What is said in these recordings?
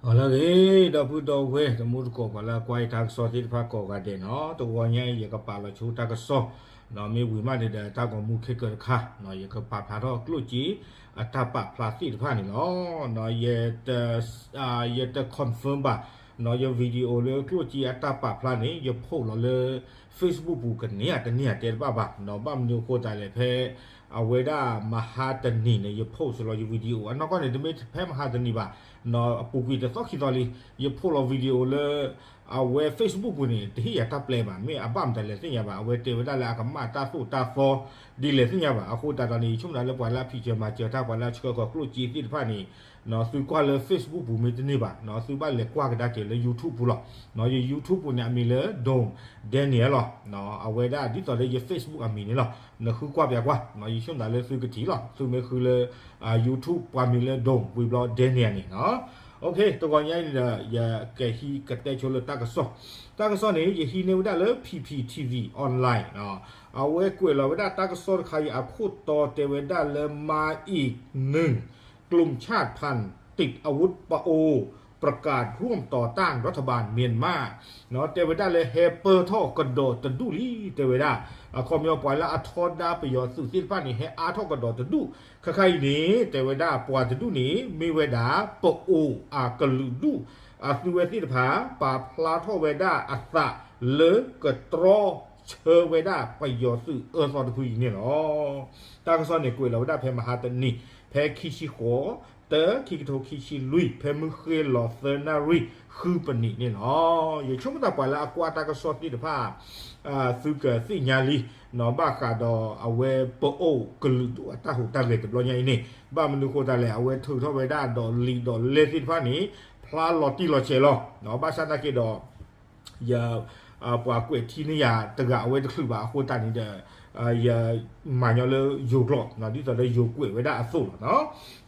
ဟါလၢအဂ့ၤ ဒီပုၢ်ဒီဝဲၢ် တံၤသကိး ပှၤလၢအကွၢ်ယတၢ်ကစီၣ်သ့ၣ်တဖၣ်ကိးဂၤဒဲးန့ၣ်, တဂီၤညါအံၤ ယကပာ်လီၤဆိတၢ်ကစီၣ်, မ့ၢ်ဝံၤမးန့ၣ်ဒီး တၢ်ဂီၤမူခဲကၢၤတခါ, ယကပာ်ဖျါထီၣ်ကျိၣ်စ့အတၢ်ပာ်ဖျါသ့ၣ်တဖၣ်န့ၣ်လီၤ. ယတ confirm ဘၣ်, ယ video လၢကျိၣ်စ့အတၢ်ပာ်ဖျါန့ၣ် ယ post လီၤလၢ Facebook ပူၤကန့ၢ်ဧါတန့ၢ်ဧါတဲတဘၣ်ဘၣ်, ဘၣ်မနုၤအဃိသတးလဲၣ် ဖဲ အဝဲဒၣ်မဟါတနံၤန့ၣ် ယ post လီၤယ video အနီၢ်ကီၢ်န့ၣ် တမ့ၢ်ဖဲမဟါတနံၤဘၣ်, အပူၤကွံာ်တသီခံသီလံ, ယ post လီၤ video လၢ အဝဲ Facebook ပူၤန့ၣ် တဟ့ၣ်ယၤတၢ်ပျဲဘၣ်, မ့ၢ်အဘၣ်မတၤလဲၣ်သ့ၣ်ညါဘၣ်, အဝဲတဲဝဲဒၣ်လၢအကမၣ်တၢ်သိၣ်တၢ်သီဒ်လဲၣ်သ့ၣ်ညါဘၣ်, အဃိသတးဒီးန့ၣ် ယဆိကမိၣ်ဒၣ်လၢပှၤလၢအဖံးစၢၤမၤစၢၤတၢ် ပှၤလၢအဆှၢဃီၤကျိၣ်စ့သ့ၣ်တဖၣ်န့ၣ် သုကွၢ်လၢ Facebook ပူၤမ့ၢ်တန့ၢ်ဘၣ်, သုဘၣ်လဲၤကွၢ်ကဒါက့ၤလၢ YouTube ပူၤလီၤ. ယ YouTube ပူၤန့ၣ် အမံၤလၢ Don Daniel လီၤ. အဝဲဒၣ်ဒ်သိးလၢယ Facebook အမံၤန့ၣ်လီၤ. နဃုကွၢ်ပျးကွၢ်, ယဆိကမိၣ်လၢသုကထံၣ်လီၤ. သုမ့ၢ်ဃုလၢ YouTube ပှၤမံၤလၢ Don ဝံၤဘျီ Daniel န့ၣ် တဂီၤညါအံၤန့ၣ်ဒီး ယကဟံးကတဲဆိလၢတၢ်ကစီၣ်, တၢ်ကစီၣ်န့ၣ် ယဟံးန့ၢ်ဝဲဒၣ်လၢ P P T V Online အဝဲကွဲးလီၤဝဲဒၣ်တၢ်ကစီၣ်တခါအံၤ အခိၣ်တီတဲဝဲဒၣ်လၢ มาอีกหนึ่ง กลุ่มชาติพันธุ์ติดอาวุธ ปะโอ ประกาศร่วมต่อต้านรัฐบาลเมียนมา တဲဝဲဒၣ်လၢ ဟဲပၢၢ်ထီၣ်ကဒီးတဒူၣ်လံ တဲဝဲဒၣ်, အခီပညီပှၤလၢအထီဒါပယီၤသုးသ့ၣ်တဖၣ်န့ၣ် ဟဲအါထီၣ်ကဒီးတဒူၣ်, ခဲခါအံၤန့ၣ် တဲဝဲဒၣ်ပှၤတဒူၣ်န့ၣ် မ့ၢ်ဝဲဒၣ် ပအိၣ်အကလုာ်ဒူၣ်, အသုဝဲသ့ၣ်တဖၣ် ပာ်ဖျါထီၣ်ဝဲဒၣ်အသးလၢကတြီဆၢဝဲဒၣ်ပယီၤသုးအၢသီတဖုအံၤန့ၣ်လီၤ. တၢ်ကစီၣ်န့ၣ်ကွဲးလီၤဝဲဒၣ်ဖဲမဟါတနံၤ ဖဲခံဆံဃိး တၢ ခံကထိခံဆံလွံၢ် ဖဲမုၢ်ဃ့ၢ်လီၤသၢနၣ်ရံၣ်ဃုပနံးန့ၣ်လီၤ. ယဆိကမိၣ်သးပှၤလၢအကွၢ်တၢ်ကစီၣ်သ့ၣ်တဖၣ် သုကသ့ၣ်ညါလံ, ဘၣ်ဃးဒီးအဝဲပအိၣ်ကလုာ်ဒူၣ်အတၢ်ဟူးတၢ်ဂဲၤတဘျီညါအံၤန့ၣ်, ဘၣ်မနုၤဃိသတးလဲၣ် အဝဲထုးထီၣ်ဝဲဒၣ်ဒီးလံာ်ဒီးလဲၢ်သ့ၣ်တဖၣ်န့ၣ် ဖျါလီၤတံၢ်လီၤဆဲးလီၤ. ဘၣ်ဆၣ်သနာ်က့ဒီး ယ ပှၤကွဲးထံန့ၢ်ယၤတဂၤအဝဲတချုးဘၣ်အဃိသတးန့ၣ်ဒီး ယမၤညီလၢယိၤကျိာ် ဒ်သိးလၢယိၤကွဲးဝဲဒၣ်အသိးလီၤ.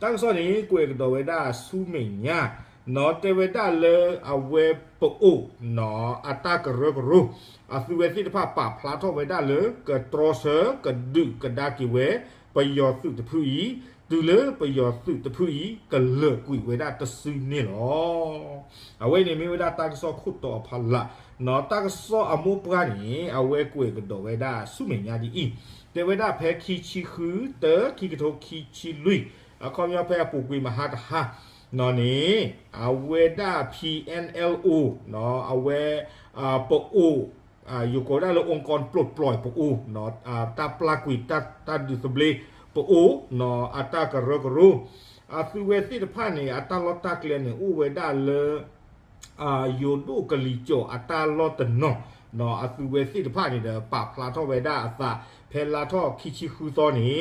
တၢ်ကစီၣ်န့ၣ် ကွဲးကဒီးဝဲဒၣ်ဆူမဲာ်ညါ တဲဝဲဒၣ်လၢအဝဲပအိၣ် အတၢ်ကရၢကရိ အသုဝဲသ့ၣ်တဖၣ်ပာ်ဖျါထီၣ်ဝဲဒၣ်လၢ ကတြီဆၢကဒုးကဒါက့ၤဝဲ ပယီၤသုးတဖုအံၤ တုၤလၢပယီၤသုးတဖုအံၤ ကလၢာ်ကွံာ်ဝဲဒၣ်တစုန့ၣ်လီၤ. အဝဲန့ၣ်မ့ၢ်ဝဲဒၣ်တၢ်ကစီၣ်ခိၣ်တီအဖီလာ်, တၢ်ကစီၣ်အမိၢ်ပှၢ်န့ၣ် အဝဲကွဲးကဒီးဝဲဒၣ်ဆူမဲာ်ညါဒ်အံၤ, တဲဝဲဒၣ်ဖဲခံဆံဃု တၢ ခံကထိခံဆံလွံၢ် အခီပညီဖဲအပူၤကွံာ်မဟါတဟါန့ၣ် အဝဲဒၣ် P N L O အဝဲ ပအိၣ် ယကိးဒၣ်လၢ องค์กรปลดปล่อย ပအိၣ် တၢ်ပျၢ်ကွံာ်တၢ်ဒုးသဘျ့ပအိၣ် အတၢ်ကရၢကရိ အသုဝဲသ့ၣ်တဖၣ်န့ၣ် အတၢ်လီၢ်တၢ်ကျဲန့ၣ် အိၣ်ဝဲဒၣ်လၢ ယိၤဒိၣ်ကလံၤကၠီၤအတၢ်လီၢ်တနီၤ, အသုဝဲသ့ၣ်တဖၣ်န့ၣ်ဒီး ပာ်ဖျါထီၣ်ဝဲဒၣ်အသး ဖဲလါထီၣ်ခံဆံဃုသီ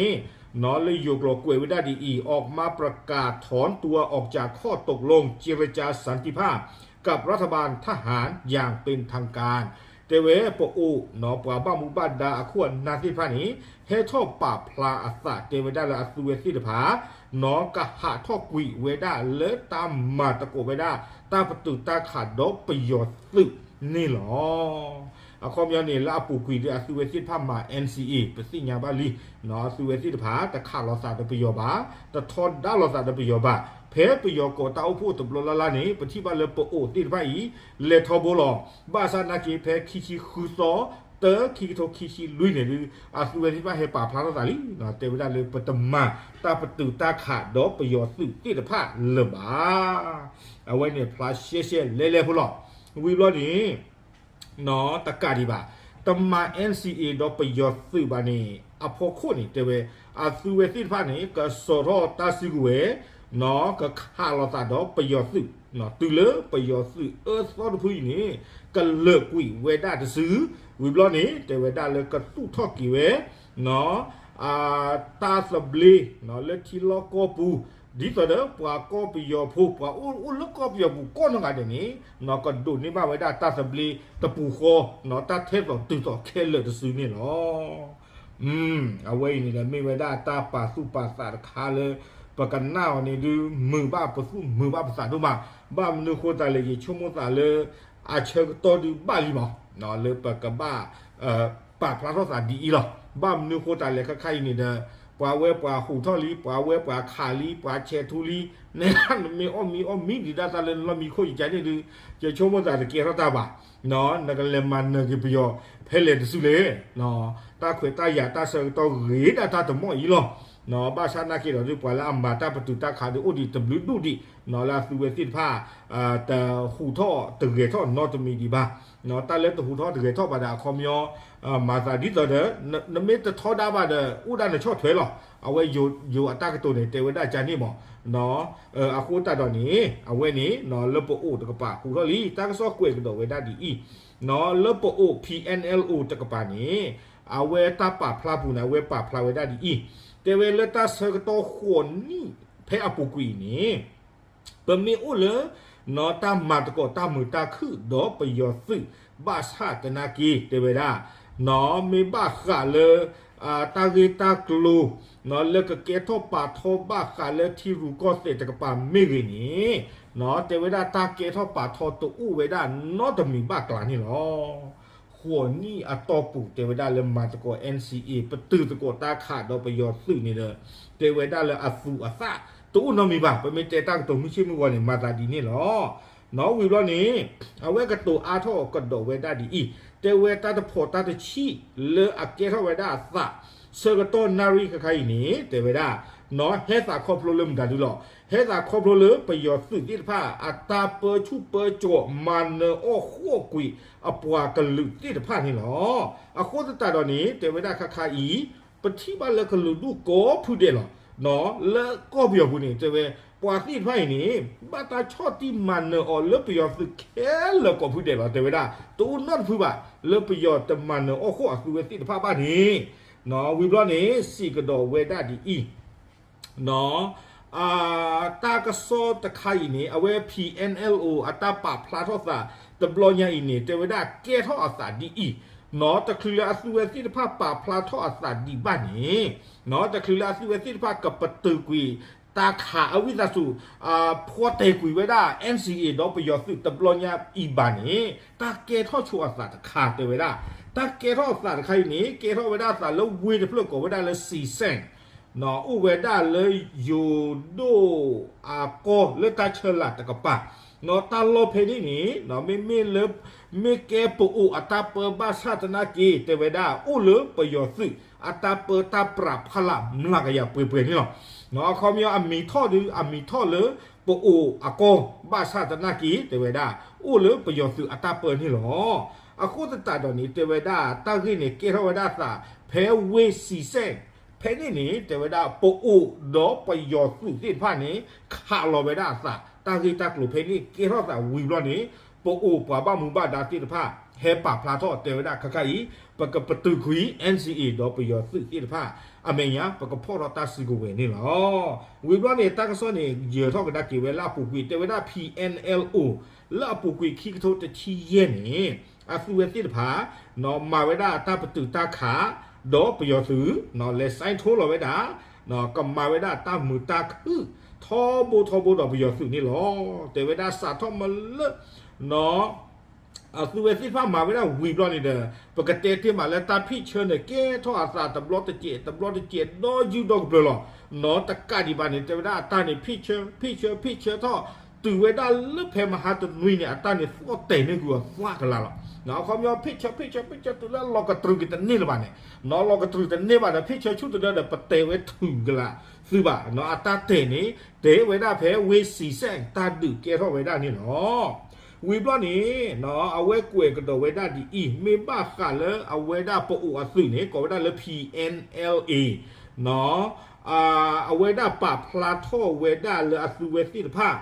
န့ၣ် လၢယိၤကျိာ်ကွဲးဝဲဒၣ်ဒ်အံၤ, ออกมาประกาศถอนตัวออกจากข้อตกลงเจรจาสันติภาพกับรัฐบาลทหารอย่างเป็นทางการ တဲဝဲပအိၣ် ပှၤဘၣ်မူဘၣ်ဒါအခိၣ်အနၢ်သ့ၣ်တဖၣ်န့ၣ် ဟဲထီၣ်ပာ်ဖျါအသးတဲဝဲဒၣ်လၢအသုဝဲသ့ၣ်တဖၣ် ကဟးထီၣ်ကွံာ်ဝဲဒၣ်လၢတၢ်မၤသကိးဝဲဒၣ် တၢ်ပတုာ်တၢ်ခးဒီးပယီၤသုးန့ၣ်လီၤ. အခီပညီန့ၣ် လၢအပူၤကွံာ်ဒီးအသုဝဲသ့ၣ်တဖၣ်မၤ N C A ပသ့ၣ်ညါဘၣ်လံ, အသုဝဲသ့ၣ်တဖၣ် တခးလိာ်သးဒီးပယီၤဘၣ်, တထီဒါလိာ်သးဒီးပယီၤဘၣ်. ဖဲပယီၤကိးတၢ်အိၣ်ဖှိၣ်တဘျီလၢ်လၢ်န့ၣ် ပထံၣ်ဘၣ်လၢပအိၣ်သ့ၣ်တဖၣ်အံၤ လဲၤထီဘိလီၤ. ဘၣ်ဆၣ်သနာ်က့ ဖဲခံဆံဃုသီ တၢ ခံကထိခံဆံလွံၢ်န့ၣ်ဒုး အသုဝဲသ့ၣ်တဖၣ်ဟဲပာ်ဖျါထီၣ်သးလံ, တဲဝဲဒၣ်လၢပတမၤတၢ်ပတုာ်တၢ်ခးဒီးပယီၤသုးသ့ၣ်တဖၣ်လၢၤဘၣ်. အဝဲန့ၣ်ဖျါရှဲရှဲလဲၤလဲၤဖိလီၤ. ဝံၤဘျီန့ၣ် တကးဒံးဘၣ်, တမၤ N C A ဒီးပယီၤသုးဘၣ်န့ၣ် အဖီခိၣ်န့ၣ် တဲဝဲ အသုဝဲသ့ၣ်တဖၣ်န့ၣ် ကစိာ်ထီၣ်တၢ်စုကဝဲၤ ကခးလိာ်သးဒီးပယီၤသုး, တုၤလၢပယီၤသုးအၢသီတဖုအံၤန့ၣ် ကလၢာ်ကွံာ်ဝဲဒၣ်တစု, ဝံၤဘျီန့ၣ် တဲဝဲဒၣ်လၢကသူၣ်ထီၣ်က့ၤဝဲ တၢ်သဘျ့ လၢထံလီၢ်ကီၢ်ပူၤ, ဒ်သိးဒီးပှၤကီၢ်ပယီၤဖိ ပှၤအိၣ်လၢကီၢ်ပယီၤပူၤကိးနီၢ်ဂၤဒဲးန့ၣ် ကဒိးန့ၢ်ဘၣ်ဝဲဒၣ်တၢ်သဘျ့တပူၤဃီ, တၢ်ထဲသိးတုၤသိးခဲလၢာ်တစုန့ၣ်လီၤ. အဝဲအံၤန့ၣ်ဒီးမ့ၢ်ဝဲဒၣ်တၢ်ပာ်သူၣ်ပာ်သးတခါလၢ ပကနၣ်အီၤန့ၣ်ဒုး မုာ်ဘၣ်ပသူၣ်မုာ်ဘၣ်ပသးဒိၣ်မး, ဘၣ်မနုၤဃိသတးလဲၣ် ယဆိကမိၣ်သးလၢ အဆၢကတီၢ်ဒုးဘၣ်လံမး လၢပကဘၣ် ပာ်ဖျါထီၣ်သးဒ်အံၤလီၤ. ဘၣ်မနုၤဃိသတးလဲၣ် ခဲခါအံၤန့ၣ်ဒီး ပှၤဝဲပှၤဟူးထီၣ်လံ, ပှၤဝဲပှၤခးလံ, ပှၤဆဲးထူလံ, နမ့ၢ်အီၣ်မံအီၣ်မံဒံးဒၣ်တၢ်လၢနလီၢ်မံခိၣ်ယကန့ၣ်ဒုး, ယဆိကမိၣ်သးတကဲထီၣ်တၢ်ဘၣ်, နကလဲၤမၤနၢၤက့ၤပယီၤဖဲလဲၣ်တစုလဲၣ်. တၢ်ခွဲးတၢ်ယာ်တၢ်ဆၢကတီၢ်ဂ့ၤဒၣ်တၢ်တမီၢ်အံၤလီၤ. ဘၣ်ဆၣ်နာ်က့ဒီးဒုး ပှၤလၢအမၤတၢ်ပတုာ်တၢ်ခးဒုးအိၣ်ဒံးတဘျုးဒူၣ်ဒံး, လၢအသုဝဲသ့ၣ်တဖၣ် တဟူးထီၣ်တဂဲၤထီၣ်နီတမံၤဒံးဘၣ်. တၢ်လၢတဟူးထီၣ်တဂဲၤထီၣ်ဘၣ်ဒီးအခီပညီ မၤသးဒ်သိးဒီး နမ့ၢ်တထီဒါဘၣ်ဒီး အိၣ်ဒၣ်နဆီၣ်ထွဲလီၤ. အဝဲယိၤအတၢ်ကတိၤန့ၣ် တဲဝဲဒၣ်ကန့ၣ်မး. အဃိသတးဒီးန့ၣ် အဝဲန့ၣ် လၢပအိၣ်တကပၤဟူးထီၣ်လံ တၢ်ကစီၣ်ကွဲးကဒီးဝဲဒၣ်ဒ်အံၤ, လၢပအိၣ် P N L O တကပၤန့ၣ် အဝဲတၢ်ပာ်ဖျါပူၤန့ၣ် အဝဲပာ်ဖျါဝဲဒၣ်ဒ်အံၤ, တဲဝဲလၢတၢ်ဆၢကတီၢ်ဃိးနံၣ်ဖဲအပူၤကွံာ်အံၤန့ၣ် ပမ့ၢ်အိၣ်လၢ တၢ်မၤသကိးတၢ်မုာ်တၢ်ခုၣ်ဒီးပယီၤသုးဘၣ်ဆၣ်သနာ်က့ တဲဝဲဒၣ် မ့ၢ်ဘၣ်ဃးလၢ တၢ်ဂ့ၢ်တၢ်ကျိၤ လၢကကဲထီၣ်ပာ်ထီဘၣ်ဃးလၢထံရူၢ်ကီၢ်သဲးတကပၤမ့ၢ်ဂ့ၤန့ၣ် တဲဝဲဒၣ်တၢ်ကဲထီၣ်ပာ်ထီတအိၣ်ဝဲဒၣ်နီတမံၤဘၣ်ကျါန့ၣ်လီၤ. ဃိးနံၣ်အတီၢ်ပူၤ တဲဝဲဒၣ်လၢမၤသကိး N C A ပတုာ်သကိးတၢ်ခးဒီးပယီၤသုးန့ၣ်ဒီး တဲဝဲဒၣ်လၢအသူးအသၣ်တအိၣ်နီတမံၤဘၣ်. ပမ့ၢ်တဲတၢ်ကတိၤမုၢ်ဆ့ၣ်မုၢ်ဂီၤန့ၣ် မၤသးဒ်န့ၣ်လီၤ. ဝံၤဘျီန့ၣ် အဝဲကတိၤအါထီၣ်ကဒီးဝဲဒၣ်ဒ်အံၤ, တဲဝဲတၢ်တဖိးတၢ်တဆံးလၢအကဲထီၣ်ဝဲဒၣ်အသး ဆၢကတီၢ်နၣ်ရံၣ်ခါခါအံၤန့ၣ် တဲဝဲဒၣ် ဟဲသးခီဖျိလၢမတၤဒုလီၤ. ဟဲသးခီဖျိလၢပယီၤသုးသ့ၣ်တဖၣ် အတၢ်ပၢဆူၣ်ပၢစိးမၤနၢၤအီၣ်ဃိၣ်ကွံာ်အပှၤကလုာ်သ့ၣ်တဖၣ်န့ၣ်လီၤ. အဃိသတးဒီးန့ၣ် တဲဝဲဒၣ်ခါခါအံၤ ပထံၣ်ဘၣ်လၢကလုာ်ဒူၣ်ကိးဖုဒဲးလီၤ. လၢကီၢ်ပယီၤပူၤန့ၣ် တဲဝဲ ပှၤသ့ၣ်တဖၣ်အံၤန့ၣ် ဘၣ်တၢ်ဆီၣ်တံၢ်မၤနၢၤအီၤလၢပယီၤသုးခဲလၢာ်ကိးဖုဒဲးလီၤ. တဲဝဲဒၣ် တအိၣ်နီတဖုဘၣ် လၢပယီၤတမၤနၢၤအီၣ်ဃိၣ်အသုဝဲသ့ၣ်တဖၣ်ဘၣ်န့ၣ် ဝံၤဘျီန့ၣ် စံးကဒီးဝဲဒၣ်ဒ်အံၤ တၢ်ကစီၣ်တခါအံၤန့ၣ် အဝဲ P N L O အတၢ်ပာ်ဖျါထီၣ်သး တဘျီညါအံၤန့ၣ် တဲဝဲဒၣ်ကဲထီၣ်အသးဒ်အံၤ, တချုးလၢအသုဝဲသ့ၣ်တဖၣ်ပာ်ဖျါထီၣ်အသးဒံးဘၣ်န့ၣ် တချုးလၢအသုဝဲသ့ၣ်တဖၣ်ကပတုာ်ကွံာ် တၢ်ခးအဝံသးစူၤ ဖီတဲာ်ကွံာ်ဝဲဒၣ် N C A ဒီးပယီၤသုးတဘျီညါအံၤဘၣ်န့ၣ် တၢ်ကဲထီၣ်ဆိအသးတခါတဲဝဲဒၣ်, တၢ်ကဲထီၣ်အသးတခါအံၤန့ၣ် ကဲထီၣ်ဝဲဒၣ်အသးလၢဝ့ၢ်တဖျၢၣ်ကိးဝဲဒၣ်လၢ စံစဲၣ် အိၣ်ဝဲဒၣ်လၢယိၤဒိၣ်အကီၢ်လၢတၢ်ဆၢလာ်တကပၤ, တၢ်လီၢ်ဖဲန့ၣ်န့ၣ် မ့မ့ၢ်လၢ မ့ၢ်ကဲပအိၣ်အတၢ်ပၢဘၣ်ဆၣ်သနာ်က့ တဲဝဲဒၣ် အိၣ်လၢပယီၤသုးအတၢ်ပၢတၢ်ပြးဖးလၢမျးကယၤပှဲၤပှဲၤန့ၣ်လီၤ. အခီပညီအမံၤထီၣ်ဒုး အမံၤထီၣ်လၢ ပအိၣ်အကီၢ်ဘၣ်ဆၣ်သနာ်က့ တဲဝဲဒၣ် အိၣ်လၢပယီၤသုးအတၢ်ပၢန့ၣ်လီၤ. အဃိသတးဒီးန့ၣ် တဲဝဲဒၣ် တၢ်ဂ့ၢ်န့ၣ် ကဲထီၣ်ဝဲဒၣ်အသး ဖဲဝ့ၢ်စံစဲၣ် ဖဲန့ၣ်န့ၣ် တဲဝဲဒၣ် ပအိၣ်ဒီးပယီၤသုးသ့ၣ်တဖၣ်န့ၣ် ခးလီၤဝဲဒၣ်အသး တၢ်ဂ့ၢ်တၢ်ကျိၤဖဲန့ၣ် ကဲထီၣ်သးဝံၤဘျီန့ၣ် ပအိၣ်ပှၤဘၣ်မူဘၣ်ဒါသ့ၣ်တဖၣ် ဟဲပာ်ဖျါထီၣ် တဲဝဲဒၣ်ခါခါအံၤ ပကပတုာ်ကွံာ် N C A ဒီးပယီၤသုးသ့ၣ်တဖၣ် အမဲာ်ညါ ပကဖီၣ်ထီၣ်တၢ်စုကဝဲၤန့ၣ်လီၤ. ဝံၤဘျီန့ၣ် တၢ်ကစီၣ်န့ၣ် ယၢၤထီၣ်ကဒါက့ၤဝဲလၢအပူၤကွံာ် တဲဝဲဒၣ် P N L O လၢအပူၤကွံာ်ခံကထိတဆံယဲၢ်န့ၣ် အသုဝဲသ့ၣ်တဖၣ် မၤဝဲဒၣ်တၢ်ပတုာ်တၢ်ခး ဒီးပယီၤသုး လဲၤဆဲးထိလိာ်ဝဲဒၣ် ကမၤဝဲဒၣ်တၢ်မုာ်တၢ်ခုၣ် ထီဘိထီဘိဒီးပယီၤသုးန့ၣ်လီၤ. တဲဝဲဒၣ်စးထီၣ်မ့ၢ်လၢ အသုဝဲသ့ၣ်တဖၣ်မၤဝဲဒၣ်ဝံၤဘျီန့ၣ်ဒီး ပကတဲတ့ၢ်မးလၢတၢ်ဖ့ၣ်ဆၢန့ၣ် ကဲထီၣ်အသးတဘျီတစဲး တဘျီတစဲး ဒီးယုၢ်ဒီးကပျၢၤလီၤ. နီၢ်တကးဒံးဘၣ်န့ၣ် တဲဝဲဒၣ်အတၢ်န့ၣ် ဖ့ၣ်ဆၢ ဖ့ၣ်ဆၢ ဖ့ၣ်ဆၢထီၣ် တုၤဝဲဒၣ်လၢဖဲမဟါတနွံန့ၣ် အတၢ်န့ၣ်သီၣ်တဲာ်န့ၢ်ကွံာ်အီၤသးကလၤလီၤ. အခီပညီ ဖ့ၣ်ဆၢ ဖ့ၣ်ဆၢ ဖ့ၣ်ဆၢတုၤလၢအလီၤကတြူာ်က့ၤတန့ၢ်လၢၤဘၣ်န့ၣ် နီၢ်လီၤကတြူာ်တန့ၢ်ဘၣ်ဒီး ဖ့ၣ်ဆၢဆူၣ်တဒၢဒီး ပတဲဝဲထုးကလးသုဘၣ် အတၢ်တဲာ်န့ၣ် တဲဝဲဒၣ်ဖဲဝ့ၢ်စံစဲၣ် တၢ်ဒုးကဲထီၣ်ဝဲဒၣ်န့ၣ်လီၤ. ဝံၤဘျီန့ၣ် အဝဲကွဲးကဒီးဝဲဒၣ်ဒ်အံၤ မ့ၢ်ဘၣ်ဃးလၢအဝဲဒၣ်ပအိၣ်အသုးန့ၣ် ကိးဝဲဒၣ်လၢ P N L A အဝဲဒၣ်ပာ်ဖျါထီၣ်ဝဲဒၣ်လၢအသုဝဲသ့ၣ်တဖၣ်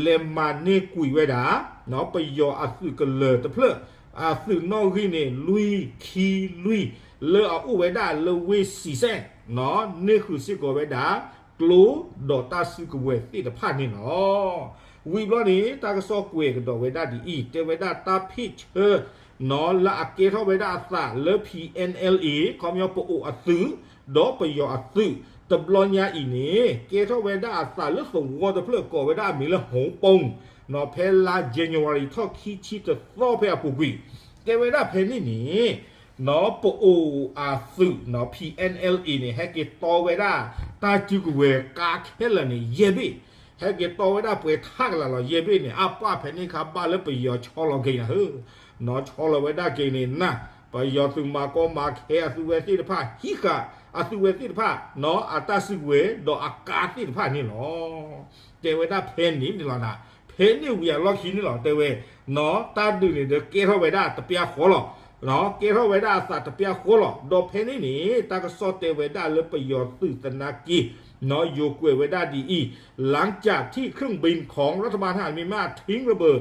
လဲၤမၤန့ၢ်ကွံာ်ဝဲဒၣ် ပယီၤအသုးကလၢၤတဖျၢၣ် အသုးနီၣ်ဂံၢ်န့ၣ် လွံၢ်ခံလွံၢ် လၢအအိၣ်ဝဲဒၣ်လၢဝ့ၢ်စံစဲၣ် န့ၢ်ဃုာ်စ့ၢ်ကီးဝဲဒၣ် ကျိဒီးတၢ်စုကဝဲၤသ့ၣ်တဖၣ်န့ၣ်လီၤ. ဝံၤဘျီန့ၣ် တၢ်ကစီၣ်ကွဲးကဒီးဝဲဒၣ်ဒ်အံၤ တဲဝဲဒၣ်တၢ်ဖ့ၣ်ဆၢ လၢအကဲထီၣ်ဝဲဒၣ်အသးလၢ P N L A ခီပညီပအိၣ်အသုး ဒီးပယီၤအသုး တဘျီညါအံၤန့ၣ် ကဲထီၣ်ဝဲဒၣ်အသးလၢသဝီတဖျၢၣ်ကိးဝဲဒၣ်အမံၤလၢ ဟိၣ်ပိၢ် ဖဲလါ January ထီၣ်ခံဆံတသီဖဲအပူၤကွံာ် တဲဝဲဒၣ်ဖဲန့ၣ်န့ၣ် နီၢ် ပအိၣ်အသုးနီၢ် P N L A န့ၣ် ဟဲက့ၤတီဝဲဒၣ် တၢ်စုကဝဲၤကါခဲလၢာ်န့ၣ် ယဲၢ်ဘ့ၣ်, ဟဲက့ၤတီဝဲဒၣ်ပှဲၤထးကလးလီၤ ယဲၢ်ဘ့ၣ်န့ၣ် အပၢ်ဖဲန့ၣ်ခါဘၣ်လၢပယီၤဆီလီၤက့ၤနၤဧၢ, နီၢ် ဆီလီၤဝဲဒၣ်က့ၤန့ၣ်နၤ, ပယီၤသုးမၤကီမၤခဲအသုးဝဲသ့ၣ်တဖၣ် ဟံးဃာ်အသုးဝဲသ့ၣ်တဖၣ် နီၢ် အတၢ်စုကဝဲၤ ဒီးအကါသ့ၣ်တဖၣ်န့ၣ်လီၤ. တဲဝဲဒၣ်ဖဲန့ၣ်န့ၣ်လီၤနၤ, ဖဲန့ၣ်ဝံၤအလီၢ်ခံန့ၣ်လီၤ တဲဝဲ, နီၢ် တၢ်ဒုးန့ၣ်ဒီးကဲထီၣ်ဝဲဒၣ်တပျၢ်ဃီလီၤ, နီၢ် ကဲထီၣ်ဝဲဒၣ်အသးတပျၢ်ဃီလီၤ. ဒီးဖဲန့ၣ်န့ၣ် တၢ်ကစီၣ်တဲဝဲဒၣ်လၢပယီၤသုးသနာ်က့ နီၢ် ယိၤကွဲးဝဲဒၣ်ဒ်အံၤ, လၢကၠၣ်ထံၣ် เครื่องบินของรัฐบาลทหารเมียนมา ทิ้งระเบิด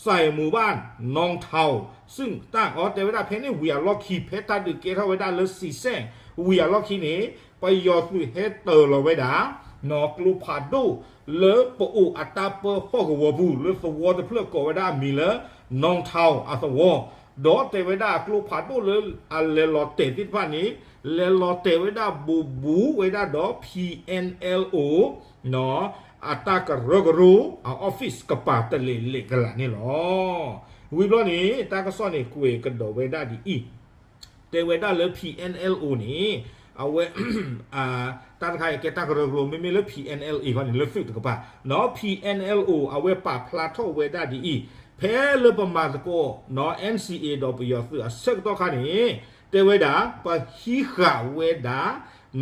ใส่หมู่บ้านนองเทา ซึ่งตั้ง အီ တဲဝဲဒၣ်ဖဲန့ၣ်ဝံၤအလီၢ်ခံ ဖဲတၢ်ဒုးကဲထီၣ်ဝဲဒၣ်လၢ စံးစဲၣ် ဝံၤအလီၢ်ခံန့ၣ် ပယီၤသုးဟဲတၢၤလီၤဝဲဒၣ် နီၢ် ကျိဖးဒိၣ်လၢပအိၣ်အတၢ်ပၢဟီၣ်ကဝီၤပူၤ လၢသဝီတဖျၢၣ်ကိးဝဲဒၣ်အမံၤလၢ နီၢ်ထီၣ်အသဝီ, ဒီးတဲဝဲဒၣ်အကျိဖးဒိၣ်လၢအလဲၤလီၤတဲာ်သ့ၣ်တဖၣ်န့ၣ် လဲၤလီၤတဲာ်ဝဲဒၣ်ဘူးဘူးဝဲဒၣ်ဒီး P N L O နီၢ် အတၢ်ကရၢကရိ အ office ကပၤတလဲၤလဲၤကလာ်န့ၣ်လီၤ. ဝံၤဘျီန့ၣ် တၢ်ကစီၣ်န့ၣ်ကွဲးကဒီးဝဲဒၣ်ဒ်အံၤ, တဲဝဲဒၣ်လၢ P N L O န့ၣ် အဝဲ တၢ်တခါအံၤကဲတၢ်ကရၢကရိ မ့မ့ၢ်လၢ P N L A ခီန့ၣ် လၢသုးတကပၤ နီၢ် P N L O အဝဲပာ်ဖျါထီၣ်ဝဲဒၣ်ဒ်အံၤ, ဖဲလၢပမၤသကိး နီၢ် N C A ဒီးပယီၤသုးအဆၢကတီၢ်ခါန့ၣ် တဲဝဲဒၣ် ပဟံးဃာ်ဝဲဒၣ်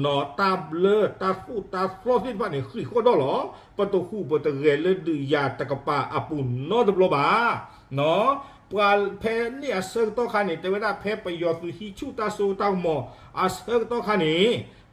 နီၢ် တၢ်ဘျၢတၢ်သိၣ်တၢ်သီသ့ၣ်တဖၣ်န့ၣ် ဃံးဃီၣ်ဒီၣ်လီၤ. ပတဟူးပတဂဲၤလၢဒုးယၤတကပၤအပူၤနီတဘျီဘၣ်. နီၢ် ပှၤဖဲန့ၣ်အဆၢကတီၢ်ခါန့ၣ် တဲဝဲဒၣ်ဖဲပယီၤသုးဟံးဆူၣ်တၢ်စိတၢ်ကမီၤအဆၢကတီၢ်ခါန့ၣ်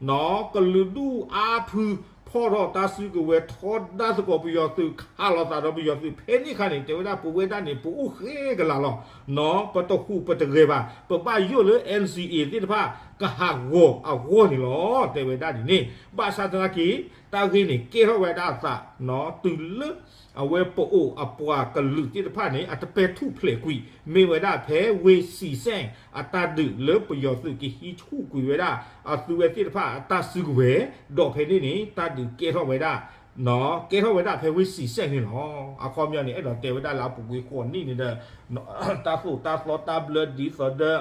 နီၢ် ကလုာ်ဒူၣ်အါဖု ဖီၣ်ထီၣ်တၢ်စုကဝဲၤထီဒါသကိးပယီၤသုး ခးလိာ်သးဒီးပယီၤသုး ဖဲန့ၣ်ခါန့ၣ် တဲဝဲဒၣ်ပဝဲဒၣ်န့ၣ် ပအိၣ်ဃဲကလးလီၤ. နီၢ် ပတဟူးပတဂဲၤဘၣ် ပဘၣ်ယိၣ်လၢ N C A သ့ၣ်တဖၣ် ကဟးဂီၤအဂီၢ်န့ၣ်လီၤ. တဲဝဲဒၣ်ဒ်န့ၣ် ဘၣ်ဆၣ်သနာ်က့ တၢ်ဂ့ၢ်န့ၣ်ကဲထီၣ်ဝဲဒၣ်အသး နီၢ် တုၤလၢအဝဲပအိၣ်အပှၤကလုာ်သ့ၣ်တဖၣ်န့ၣ် အတပဲာ်ထူၣ်ဖျဲးကွံာ် မ့ၢ်ဝဲဒၣ်ဖဲဝ့ၢ်စံးစဲၣ်အတၢ်ဒုးလၢပယီၤသုးကဟံးဆူၣ်ကွံာ်ဝဲဒၣ် အသုးဝဲသ့ၣ်တဖၣ်အတၢ်စုကဝဲၤ ဒီးဖဲန့ၣ်န့ၣ် တၢ်ဒုးကဲထီၣ်ဝဲဒၣ် နီၢ် ကဲထီၣ်ဝဲဒၣ်ဖဲဝ့ၢ်စံးစဲၣ်န့ၣ်လီၤ. အခီပညီန့ၣ် အဲၣ်ဒိးတဲဝဲဒၣ်လၢအပူၤကွံာ်ဃိးနံၣ်န့ၣ်ဒီး တၢ်သိၣ်တၢ်သီတၢ်ဘျၢဒ်သိးဒီး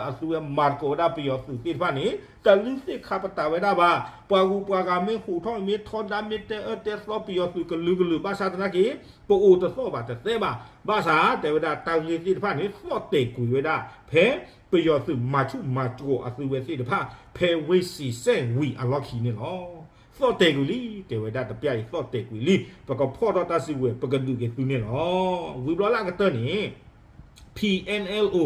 အသုးဝဲမၤသကိးဝဲဒၣ်ပယီၤသုးသ့ၣ်တဖၣ်န့ၣ် တလုၢ်သ့ၣ်ခါပတာ်ဝဲဒၣ်ဘၣ်. ပှၤဂုၤပှၤဂၤမ့ၢ်ဟူးထီၣ်မ့ၢ်ထီဒါမ့ၢ်တဲအၢတဲသီပယီၤသုးကလုာ်ကလုာ် ဘၣ်ဆၣ်သနာ်က့ ပအိၣ်တသီၣ်ဘၣ်တသဲဘၣ်. ဘၣ်ဆၣ်တဲဝဲဒၣ်တၢ်ဂ့ၢ်သ့ၣ်တဖၣ်န့ၣ် သီၣ်တဲာ်ကွံာ်ဝဲဒၣ် ဖဲပယီၤသုးမၤဆူၣ်မၤသကိးအသုးဝဲသ့ၣ်တဖၣ် ဖဲဝ့ၢ်စံးစဲၣ်ဝံၤအလီၢ်ခံန့ၣ်လီၤ. သီၣ်တဲာ်ကွံာ်လံ တဲဝဲဒၣ်တပျၢ်အံၤ သီၣ်တဲာ်ကွံာ်လံ ပကဖီၣ်ထီၣ်တၢ်စုကဝဲၤ ပကဒုးက့ၤသုန့ၣ်လီၤ. ဝံၤဘျီလၢအကတၢၢ်န့ၣ် P N L O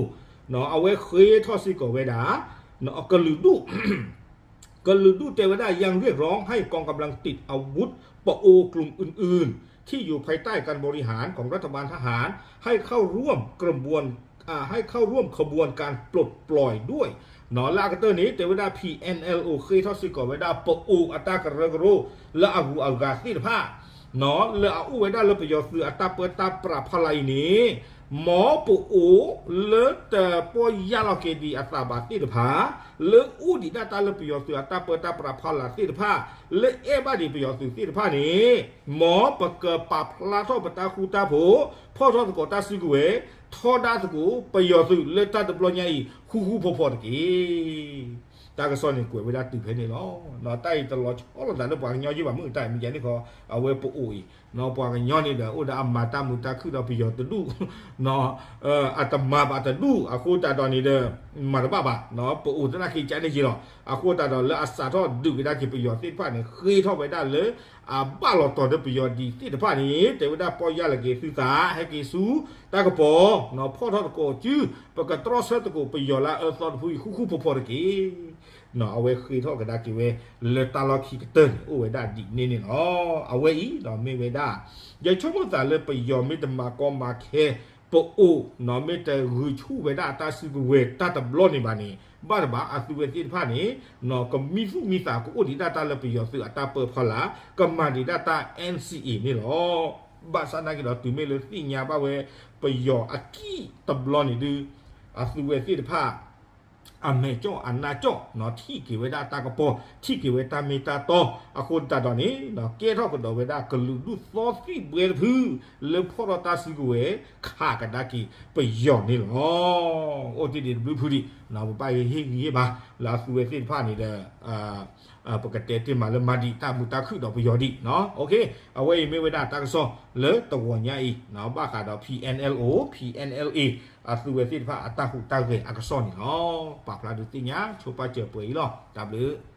အဝဲဃ့ထီၣ်စ့ၢ်ကီးဝဲဒၣ် ကလုာ်ဒူၣ် ကလုာ်ဒူၣ်တဲဝဲဒၣ် ยังเรียกร้องให้กองกำลังติดอาวุธ ปโอ กลุ่มอื่นๆ ที่อยู่ภายใต้การบริหารของรัฐบาลทหาร ให้เข้าร่วมกระบวน ให้เข้าร่วมขบวนการปลดปล่อยด้วย နီၢ် လၢအကတၢၢ်န့ၣ် တဲဝဲဒၣ် P N L O ဃ့ထီၣ်စ့ၢ်ကီးဝဲဒၣ် ပအိၣ်အတၢ်ကရၢကရိ လၢအဂုၤအဂၤသ့ၣ်တဖၣ် နီၢ် လၢအအိၣ်ဝဲဒၣ်လၢပယီၤသုးအတၢ်ပၢတၢ်ပြးဖီလာ်အံၤန့ၣ် မ်ပအိၣ်လၢတပီၢ်ယၢ်လီၤက့ၤဒံးအသးဘၣ်သ့ၣ်တဖၣ် လၢအိၣ်ဒံးဒၣ်တၢ်လၢပယီၤသုးအတၢ်ပၢတၢ်ပြးဖီလာ်သ့ၣ်တဖၣ် လၢအဲၣ်ဘၣ်ဒံးပယီၤသုးသ့ၣ်တဖၣ်န့ၣ် မ်ပကပာ်ဖျါထီၣ်ပတၢ်ဃူတၢ်ဖိး ဖီၣ်ထီၣ်သကိးတၢ်စုကဝဲၤ ထီဒါသကိးပယီၤသုးလၢတၢ်တဘျီညါအံၤ ဃူဃူဖိးဖိးတက့ၢ်. တၢ်ကစီၣ်န့ၣ်ကွဲးဝဲဒၣ်တုၤဖဲန့ၣ်လီၤ. တၢ်အံၤတလီၤဆီလိာ်သးလၢပှၤကညီယုၢ်ဘၣ် မုၢ်တၢ်အံၤမ့ၢ်ယဲန့ၣ်ခီ အဝဲပအိၣ်အံၤ ပှၤကညီန့ၣ်ဒီး အိၣ်ဒီးအမၤတၢ်မုာ်တၢ်ခုၣ်ဒီးပယီၤတဒူၣ် အတမၤဘၣ်တဒူၣ် အဃိသတးဒီးန့ၣ်ဒီး မၤတဘၣ်ဘၣ် ပအိၣ်သနာ်က့ကန့ၣ်က့ၤလီၤ. အဃိသတးဒီးလၢအစးထီၣ်ဒုးကဒါက့ၤပယီၤသ့ၣ်တဖၣ်န့ၣ် ဃ့ထီၣ်ဝဲဒၣ်လၢ အဘၣ်လီၤတီၤဒီးပယီၤဒံးသ့ၣ်တဖၣ်န့ၣ် တဲဝဲဒၣ်ပီၢ်ယၢ်လီၤက့ၤသုသး ဟဲက့ၤဆူတၢ်ကပီၤ ဖီၣ်ထီၣ်သကိးစု ပကတြီဆၢသကိးပယီၤလၢအအၢသီတဖုအံၤ ဃူဃူဖိးဖိးတက့ၢ်. အဝဲဃ့ထီၣ်ကဒါက့ၤဝဲ လၢတၢ်လီၢ်ခံကတၢၢ်န့ၣ် အိၣ်ဝဲဒၣ်ဒ်န့ၣ်န့ၣ်လီၤ. အဝဲအံၤ မ့ၢ်ဝဲဒၣ် ယဆိကမိၣ်သးလၢပယီၤမ့ၢ်တမၤကီမၤခဲ ပအိၣ် မ့ၢ်တဂုာ်ဆူၣ်ဝဲဒၣ်အတၢ်စုကဝဲၤတၢ်တဘျီန့ၣ်ဘၣ်န့ၣ် ဘၣ်တဘၣ်အသုဝဲသ့ၣ်တဖၣ်န့ၣ် ကမံသူၣ်မံသး ကအိၣ်ဒံးဒၣ်တၢ်လၢပယီၤသုးအတၢ်ပၢဖီလာ် ကမၤဒံးဒၣ်တၢ် N C A န့ၣ်လီၤ. ဘၣ်ဆၣ်သနာ်က့ဒီး တုၤမ့ၢ်လၢသ့ၣ်ညါဘၣ်ဝဲ ပယီၤအကံၣ်တဘျီန့ၣ်ဒုး အသုဝဲသ့ၣ်တဖၣ် အမဲာ်ကၠီၣ်အနါကၠီၣ် ထံၣ်က့ၤဝဲဒၣ်တၢ်ကပီၤ ထံၣ်က့ၤဝဲတၢ်မ့ၢ်တၢ်တီ အဃိသတးဒီးန့ၣ် ကဲထီၣ်ကဒီးဝဲဒၣ်ကလုာ်ဒူၣ်သီသံၣ်ဘှဲတဖု လၢဖီၣ်ထီၣ်တၢ်စုကဝဲၤ ခးကဒါက့ၤပယီၤန့ၣ်လီၤ. အိၣ်တ့ၢ်ဒံးတဘျုးဖုဒံး ပဘၣ်ဟ့ၣ်ဂံၢ်ဟ့ၣ်ဘါ လၢအသုဝဲသ့ၣ်တဖၣ်န့ၣ်ဒီး ပကတဲတ့ၢ်မးလၢမၤဒံးတၢ်မုာ်တၢ်ခုၣ်ဒီးပယီၤဒံး. အဝဲအံၤမ့ၢ်ဝဲဒၣ်တၢ်ကစီၣ်လၢတဂီၤညါအံၤ ဘၣ်ဃးဒီး P N L O P N L A အသုဝဲသ့ၣ်တဖၣ်အတၢ်ဟူးတၢ်ဂဲၤအကစီၣ်န့ၣ်လီၤ. ပာ်ဖျါဒုးသ့ၣ်ညါဆိပာ်စၢၤပှဲၤအံၤလီၤ. တၢ်ဘျုး